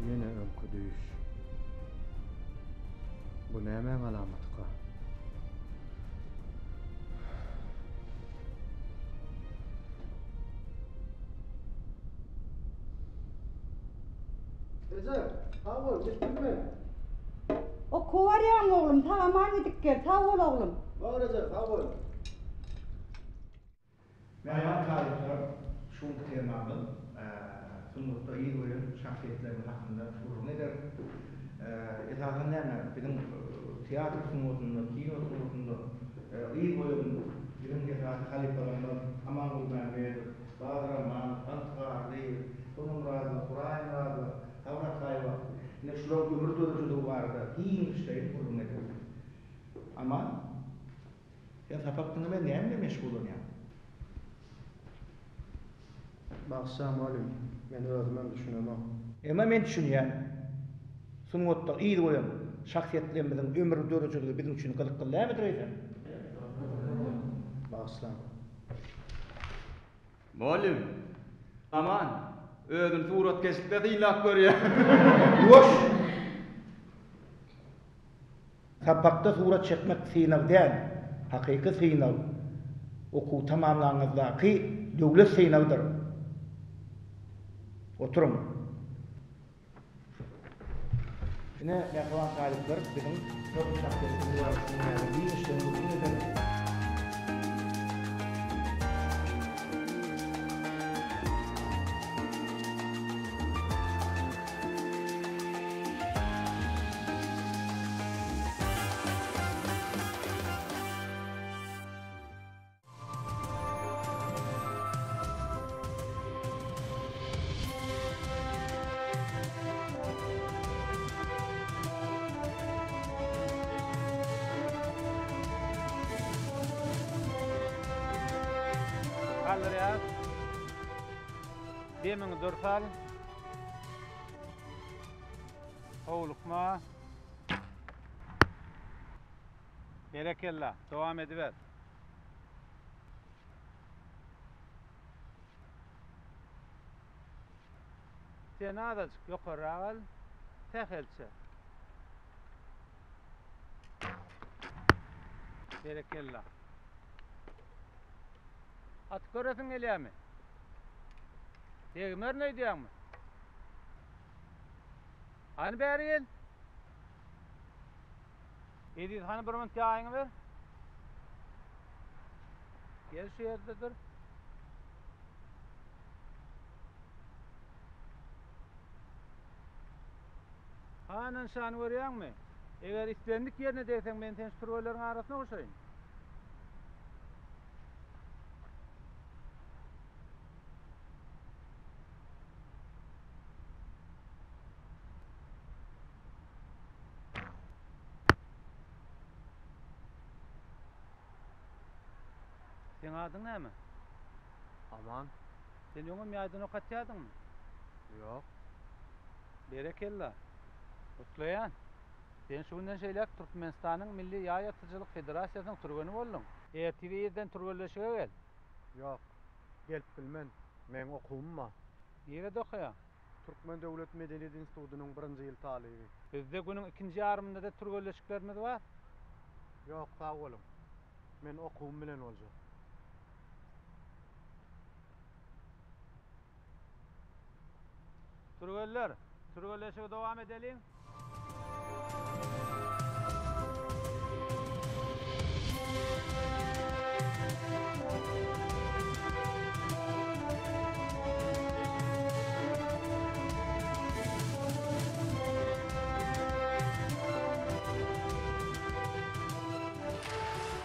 Ýene öňki düýş. Bu nämäň alamatyka? Eje, sag bol, gitdim men. Okuwa barýaňmy oglum, sag-aman gidip gel, sag bol oglum. Bar eje, sag bol. Mähriban talyplar, şu günki temamyz sungatda yz goýan şahsyýetlerimiz hakynda gürrüň ederis. Esasan näme, biziň teatr sungatynda, kino sungatynda yz goýan biziň esasy halypalarymyz Aman Gulmämmedow, Bazar Amanow, Alty Garlyýew, Sona Myradowa, Suraý Myradowa, Sabyr Ataýewa, ine şularyň ömür döredijiligi barada giňişleýin gürrüň ederis. Aman, Sen sapak diňlemän näme bilen meşgullanýaň? Bagyşla mugallym, men özümem düşünemok. Emma men düşünýän. Sungatda yz goýan şahsyýetlerimiziň ömür döredijiligi biziň üçin gyzykly dälmidir eýsem? Bagyşlaň. Mugallym, Aman, özüni suratkeşlikde synlap görýär. Ýuwaş! Sapakda surat çekmek synag däl, hakyky synag okuw tamamlanyňyzdaky döwlet synagydyr. Oturyň. Ine, mähriban talyplar, biziň dört şahsyýetimiz bar, şunuň ýaly giňişleýin gürrüň ederis. Galdyrýas. Demiňi dürs al. Howlukma. Berekella, dowam ediber. Sen azajyk ýokarrak al, sähelçe. Berekella. Atyp göresiň gelýärmi? Degmerin öýdýäňmi? Hany bäri gel. Eziz hany bir minut ýaýyňy ber. Gel şu ýerde dur. Hany nyşany görýäňmi? Eger islendik ýerine degseň men seni şu türgenleriň arasyna goşaýyn. Seň adyň näme? Aman. Sen öňem ýaýdan ok atýardyňmy? Ýok. Berekella. Gutlaýan. Sen şu günden şeýläk Türkmenistanyň Milli ýaý atyjylyk federasiýasynyň türgeni bolduň. Ertir irden türgenleşige gel. Ýok. Gelip bilmen. Meň okuwym bar. Nirede okaýaň? Türkmen döwlet medeniýet institutynyň birinji ýyl talyby. Bizde günüň ikinji ýarymynda-da türgenleşiklerimiz bar. Ýok, sag boluň. Men okuwym bilen boljak. Türgenler, türgenleşigi dowam edeliň.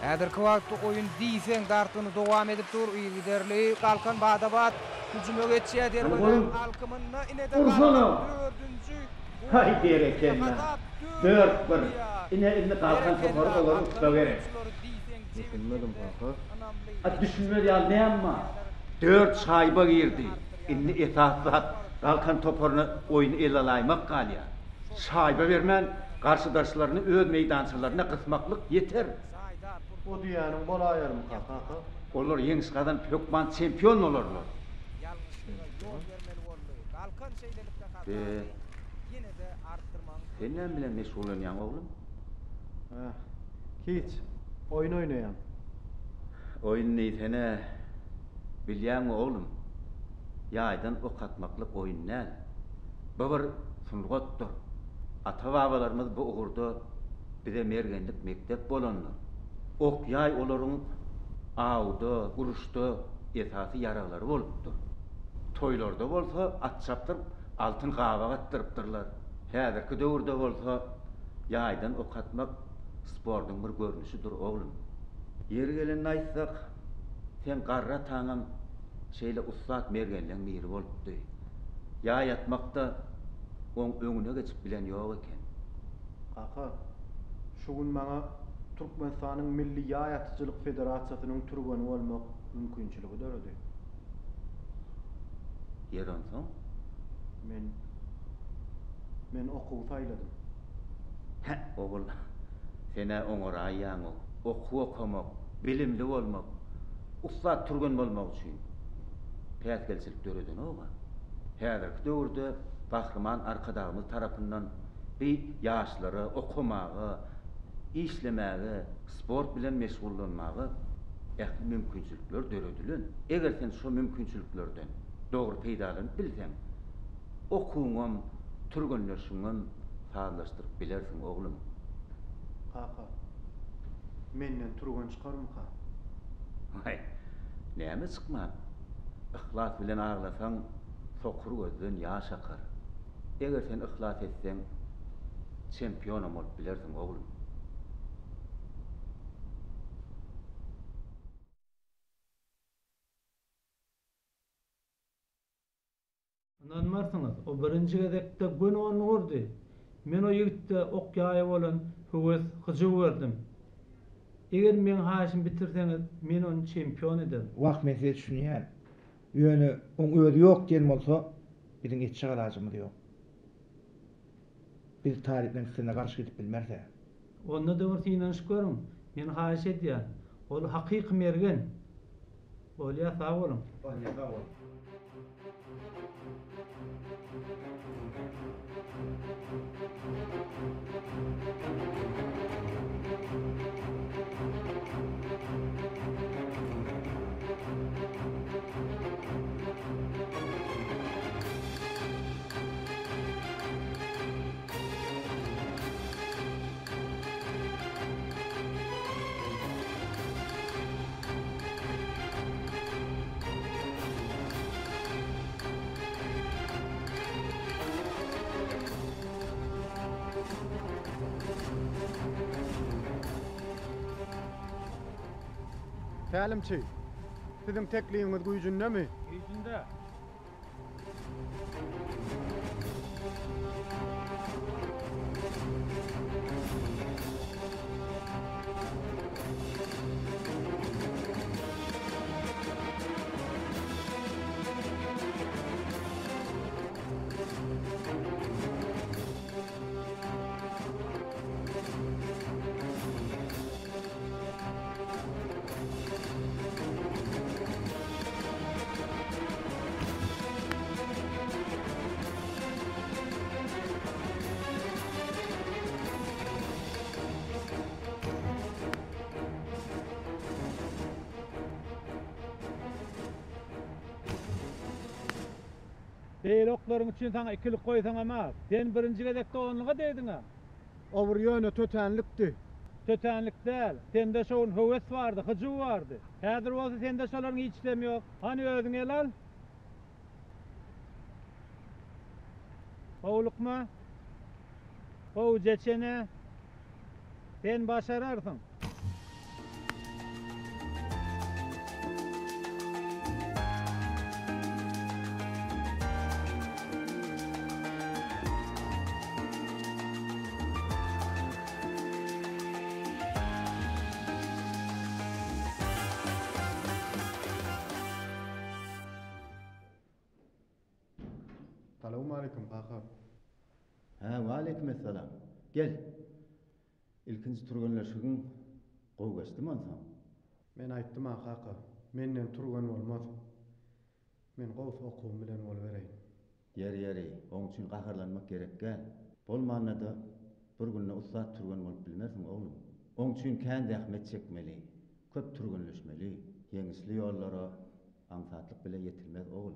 Häzirki wagtda oýun diýseň dartgynly dowam edip dur. Yzygiderli Galkan bada-bat hüjüme geçýär. Derwezäniň alkymynda ine-de Galkan dördünji Haý berekella. Dört bir. Ine indi Galkan topary olary utsa gerek. Düşünmedim kaka. A düşünmez ýaly näme bar? Dört şaýba girdi. Indi esasy zat Galkan toparyna oýny ele alaýmak galýar. Şaýba bermän garşydaşlaryny öz meýdançalarynda gysmaklyk ýeter. O diýýäniň bolaýarmyka kaka? Olar ýeňiş gazanyp hökman çempion bolarlar. Ýalňyşlyga ýol bermeli boldy. Galkan şeýlelikde Be. ýene-de artdyrmagyň Sen näme bilen meşgullanýaň, oglum? Hä, hiç. Oýun oýnaýan. Oýun diýsene. Bilýäňmi, oglum, ýaýdan ok atmaklyk oýun däl. Bu bir sungatdyr. Ata-babalarymyz bu ugurda bize mergenlik mekdep bolandyr. Ok-ýaý olaryň awda, uruşda esasy ýaraglary bolupdyr. Toýlarda bolsa at çapdyryp, altyn gabak atdyrypdyrlar. Häzirki döwürde bolsa ýaýdan ok atmak sportuň bir görnüşidir, oglum. Ýeri gelende aýtsak, seň garry ataňam şeýle ussat mergenleň biri bolupdy. Ýaý atmakda oň öňüne geçip bilen ýok eken. Kaka, şu gün maňa Türkmenistanyň Milli ýaý atyjylyk federasiýasynyň türgeni bolmak mümkinçiligi döredi. Ýeri onsoň? Men, men okuwy saýladym. Hä, ogul, sen-ä oňaraýýaň-ow. Okuw okamak, bilimli bolmak, ussat türgen bolmak üçin päsgelçilik döredenog-a. Häzirki döwürde Gahryman Arkadagymyz tarapyndan bi ýaşlara okamaga, işlemäge, sport bilen meşgullanmaga ähli mümkinçilikler döredilen. Eger sen şo mümkinçiliklerden dogry peýdalanyp bilseň, okuwyňam, türgenleşigiňem sazlaşdyryp bilersiň, oglum. Kaka, menden türgen çykarmyka? Waý, näme çykman? Yhlas bilen aglasaň, sokur gözden ýaş akar. Eger sen yhlas etseň, çempionam bolup bilersiň, oglum. Ynanmarsyňyz, o birinji gezekde göni onluk urdy. Men o ýigitde ok-ýaýa bolan höwes, hyjuw gördüm. Eger meň haýyşymy bitirseňiz, men ony çempion ederin. Wah, men size düşünýän. Ýöne oň özi ýok diýen bolsa, biziň etjek alajymyz ýok. Biz talyplaryň islegine garşy gidip bilmeris-ä. Onda-da bir synanyşyp görüň. Men haýyş edýän. Ol hakyky mergen. Bolýa, sag boluň. Bolýa, sag bol. Tälimçi, siziň teklibiňiz güýjündemi? Güýjünde. Beýle oklaryň üçin saňa ikilik goýsaňam az. Sen birinji gezekde onluga degdiň-ä. O bir ýöne tötänlikdi. Tötänlik däl. Sende şo gün höwes bardy, hyjuw bardy. Häzir bolsa sende şolaryň hiçisem ýok. Hany özüň el al. Howlukma. Gowuja çene. Sen başararsyň. Salowmaleýkim kaka. Hä, waleýkimessalam. Gel. Ilkinji türgenleşigiň gowy geçdimi onsoň? Men aýtdym-a kaka, menden türgen bolmaz. Men gowusy okuwym bilen bolubereýin. Ýeri, ýeri, oň üçin gaharlanmak gerek däl. Bolmanda-da, bir günde ussat türgen bolup bilmersiň, oglum. Oň üçin kän zähmet çekmeli, köp türgenleşmeli. Ýeňişli ýollara aňsatlyk bile ýetilmez, ogul.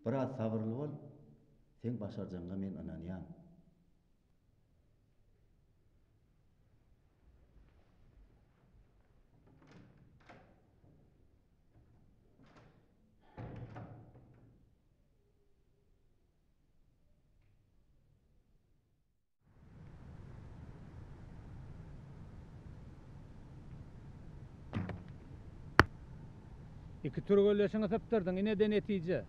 Biraz sabyrly bol, seň başarjagyňa men ynanýan. Iki türgenleşiňi sypdyrdyň, ine-de netije.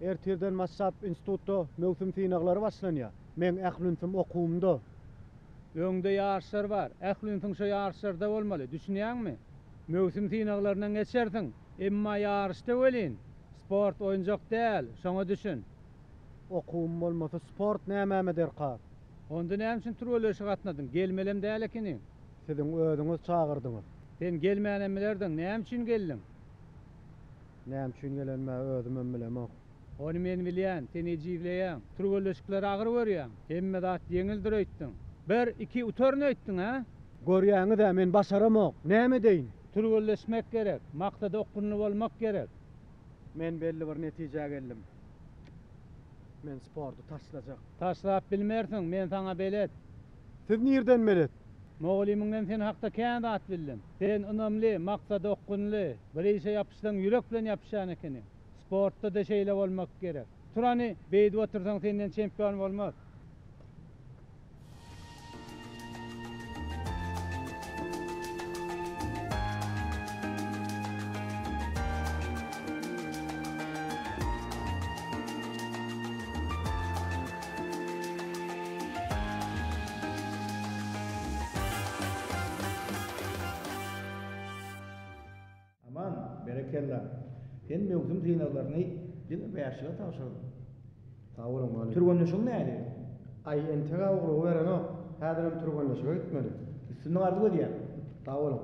Ertirden başlap institutda möwsüm synaglary başlanýar. Meň ähli ünsüm okuwymda. Öňde ýaryşlar bar. Ähli ünsüň şo ýaryşlarda bolmaly. Düşünýäňmi? Möwsüm synaglaryndan geçersiň. Emma ýaryşda welin, sport oýunjak däl, şoňa düşün. Okuwym bolmasa sport nämäme derkar? Onda näme üçin türgenleşige gatnadyň? Gelmelem däl ekeniň. Siziň özüňiz çagyrdyňyz. Sen gelmänem bilerdiň. Näme üçin geldiň? Näme üçin gelenimi-ä özümem bilemok. Ony men bilýän. Sen ejizleýäň. Türgenleşikleri agyr görýäň. Hemme zat ýeňildir öýtdüň. Bir, iki utaryn öýtdüň, hä? Görýäňiz-ä, men başaramok. Näme edeýin? Türgenleşmek gerek. Maksada okgunly bolmak gerek. Men belli bir netijä geldim. Men sporty taşlajak. Taşlap bilmersiň, men saňa belet. Siz nirden belet? Mugallymyňdan sen hakda kän zat bildim. Sen ynamly, maksada okgunly, bir işe ýapyşsaň ýürek bilen ýapyşýan ekeniň. Sportda-da şeýle bolmak gerek. Tur hany, beýdip otursaň senden çempion bolmaz. Aman, berekella. Sen möwsüm synaglaryny diňe bäşlige tabşyrdyň. Sag boluň, mugallym. Türgenleşigiň nähili? Aý, entek-ä ugrugy berenok. Häzirem türgenleşige gitmeli. Üstünlik arzuw edýän. Sag boluň.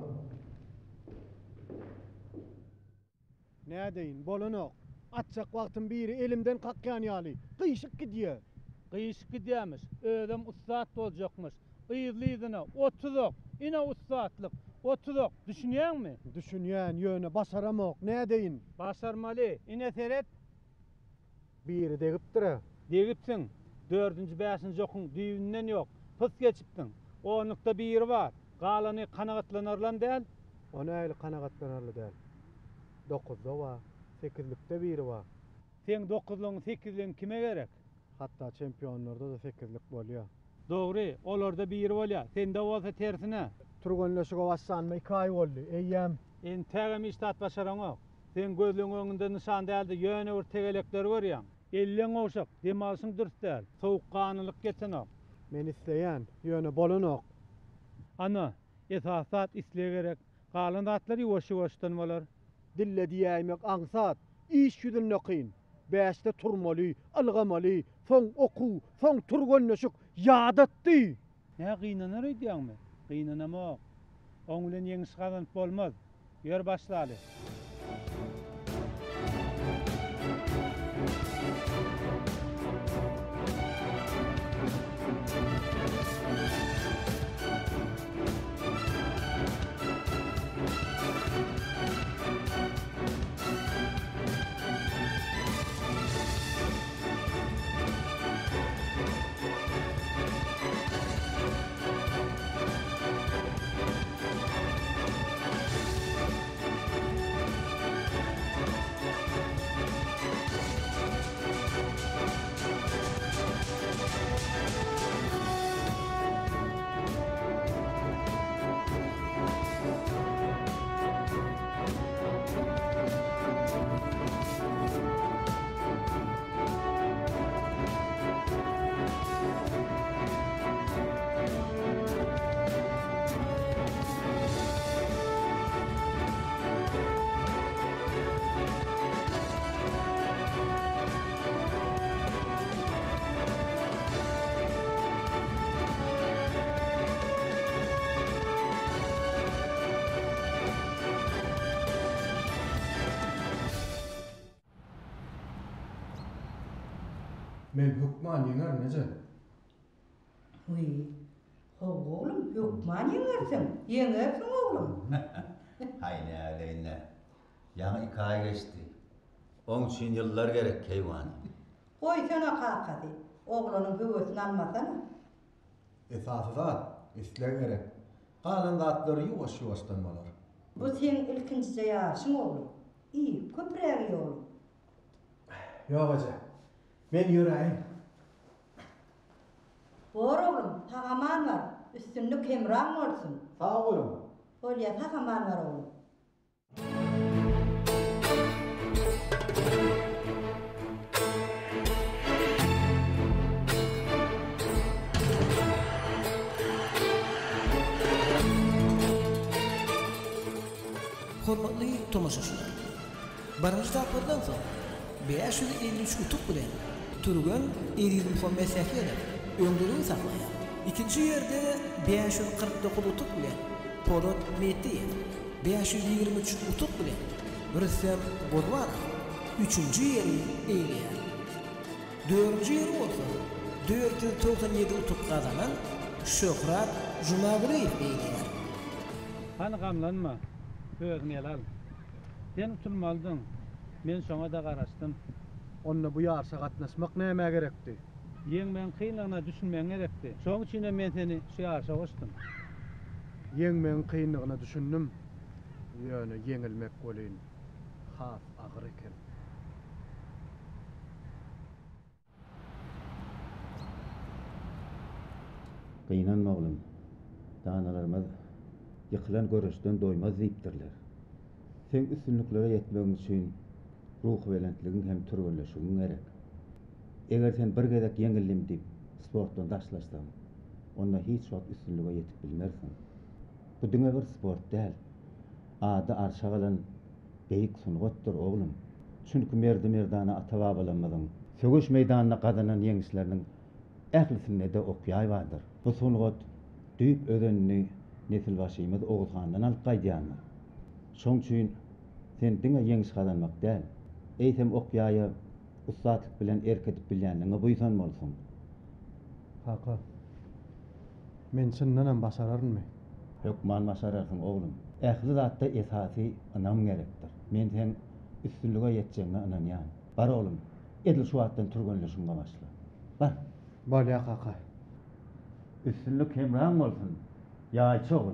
Nädeýin, bolanok. Atjak wagtym biri elimden kakýan ýaly, gyşyk gidýä. Gyşyk gidýämiş, özem ussat boljakmyş. Yzly-yzyna, 30 ok! Ine ussatlyk! 30 ok! Düşünýäňmi? Düşünýän, ýöne başaramok. Nädeýin? Başarmaly. Ine seret! Biri degipdir-ä. Degipsiň. Dördünji, bäşinji okuň düýbünden ýok. Pys geçipsiň. Onlukda biri bar. Galany kanagatlanarlam däl. O nähili kanagatlanarly däl? Dokuzda bar, sekizlikde biri bar. Seň dokuzlygyň, sekizligiň kime gerek? Hatda çempionlarda-da sekizlik bolýar. Dogry, olarda biri bolýar. Sende bolsa tersine. Türgenleşige başlanyma iki aý boldy. Eýýäm. Entägem hiç zat başaraňok. Seň gözleň öňünde nyşan däl-de, ýöne bir tegelekleri görýäň. Elleň gowşak, dem alşyň dürs däl. Sowukganlylyk ýetenok. Men isleýän, ýöne bolanok. Ana, esasy zat isleg gerek. Galan zatlar ýuwaş-ýuwaşdan bolar. Dille diýäýmek aňsat, iş ýüzünde kyn. Bäşde turmaly, ylgamaly, soň okuw, soň türgenleşik ýadatdy. Nä gynanar öýdýäňmi? Gynanamok. Oň bilen ýeňiş gazanyp bolmaz. Ýör başlaly. Men hökman ýeňerin, eje. Wiý, hawa oglum, hökman ýeňersiň, ýeňersiň oglum. Haý, näbileýin-dä. Ýaňy iki aý geçdi. Oň üçin ýyllar gerek, keýwany. Goýsana kakasy, oglanyň höwesini almasana. Esasy zat, isleg gerek. Galan zatlar ýuwaş-ýuwaşdan bolar. Bu seň ilkinjije ýaryşyň oglum. Iý, köpräk iý oglum. Ýok eje, men ýöräýin. Bor oglum, sag-aman bar, üstünlik hemraň bolsun. Sag boluň. Bolýa, sag-aman bar oglum. Hormatly tomaşaçylar! Birinji tapgyrdan soň 553 utuk bilen türgen Ezizmuhammet Sähedow öňdeligi saklaýar. Ikinji ýerde 549 utuk bilen Polat Metdiýew, 523 utuk bilen Rüstem Gurbanow üçünji ýeri eýeleýär. Dördünji ýeri bolsa 497 utuk gazanan Şöhrat Jumagulyýew eýeleýär. Hany gamlanma, özüňi ele al. Sen utulmalydyň, men şoňa-da garaşdym. Onda bu ýaryşa gatnaşmak nämä gerekdi? Ýeňmegiň kynlygyna düşünmegiň gerekdi. Şonuň üçinem men seni şu ýaryşa goşdum. Ýeňmegiň kynlygyna düşündim, ýöne ýeňilmek welin has agyr eken. Gynanma oglum, danalarymyz Ýykylan göreşden doýmaz diýipdirler. Seň üstünliklere ýetmegiň üçin ruhubelentligiň hem türgenleşigiň gerek. Eger sen bir gezek ýeňildim diýip sportdan daşlaşsaň, onda hiç wagt üstünlige ýetip bilmersiň. Bu diňe bir sport däl, ady arşa galan beýik sungatdyr, oglum. Çünki merdi-merdana ata-babalarymyzyň söweş meýdanynda gazanan ýeňişleriniň ählisinde-de ok-ýaý bardyr. Bu sungat düýp özenini nesilbaşymyz Oguz handan alyp gaýdýandyr. Şoň üçin sen diňe ýeňiş gazanmak däl, eýsem ok-ýaýa ussatlyk bilen erk edip bilýänligiňe buýsanmalysyň. Kaka, men çyndanam başararynmy? Hökman başararsyň, oglum. Ähli zatda esasy ynam gerekdir. Men seň üstünlige ýetjegiňe ynanýan. Bar, oglum, edil şu wagtdan türgenleşigiňe başla. Bar! Bolýa, kaka. Üstünlik hemraň bolsun, ýaýçy ogul!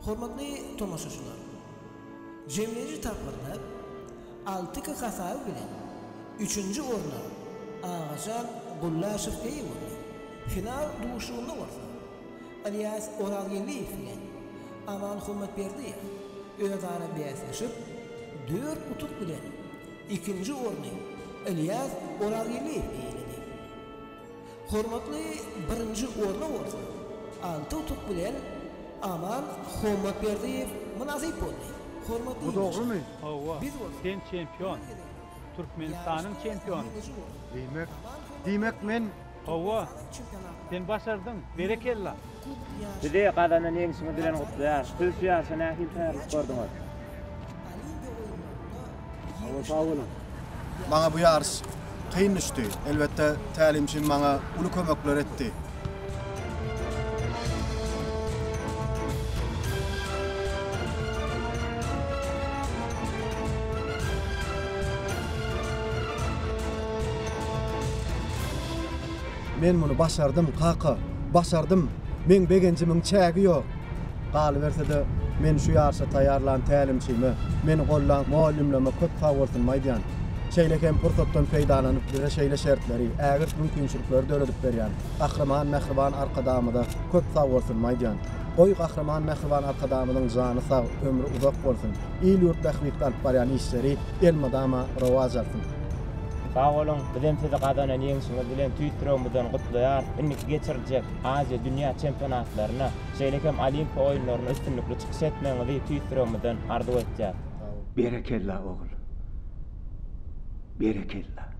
Hormatly tomaşaçylar! Jemleýji tapgyrda alty-iki hasaby bilen üçünji orna Agajan Gullaşow eýe boldy. Final duşuşygynda bolsa Ylýas Orazgeldiýew bilen Aman Hommatberdiýew özara bäsleşip, dört utuk bilen ikinji orny Ylýas Orazgeldiýew eýeledi. Hormatly birinji orna bolsa alty utuk bilen Aman Hommatberdiýew mynasyp boldy. Hormatly Bu dogrumy? Hawa, Biz bolsa sen çempion. bir gezek Türkmenistanyň ýaryşda çempiony. ýeňiji bolduk. Diýmek, diýmek men. Hawa, sen başardyň, berekella! Sizi gazanan ýeňşiňiz bilen gutlaýarys. Siz şu ýaryşa nähili taýýarlyk gördüňiz? Hawa, sag boluň. Maňa bu ýaryş kyn düşdi. Elbetde, tälimçim maňa uly kömekler etdi. Men muny başardym, kaka, başardym! Meň begenjimiň çägi ýok. Galyberse-de, meni şu ýaryşa taýýarlan tälimçime, meni gollan mugallymlaryma köp sagbolsunymy aýdýan. Şeýle hem pursatdan peýdalanyp, bize şeýle şertleri, ägirt mümkinçilikleri döredip berýän Gahryman mähriban Arkadagymyza köp sagbolsunymy aýdýan. Goý, Gahryman mähriban Arkadagymyzyň jany sag, ömri uzak bolsun! Il-ýurt bähbitli alyp barýan işleri elmydama rowaç alsyn! Sag boluň, bizem sizi gazanan ýeňşiňiz bilen tüýs ýüregimizden gutlaýarys. Indiki geçiriljek Aziýa, dünýä çempionatlaryna, şeýle hem Olimpiýa oýunlarynda üstünlikli çykyş etmegiňizi tüýs ýüregimizden arzuw etýäris. Berekella ogul. Berekella.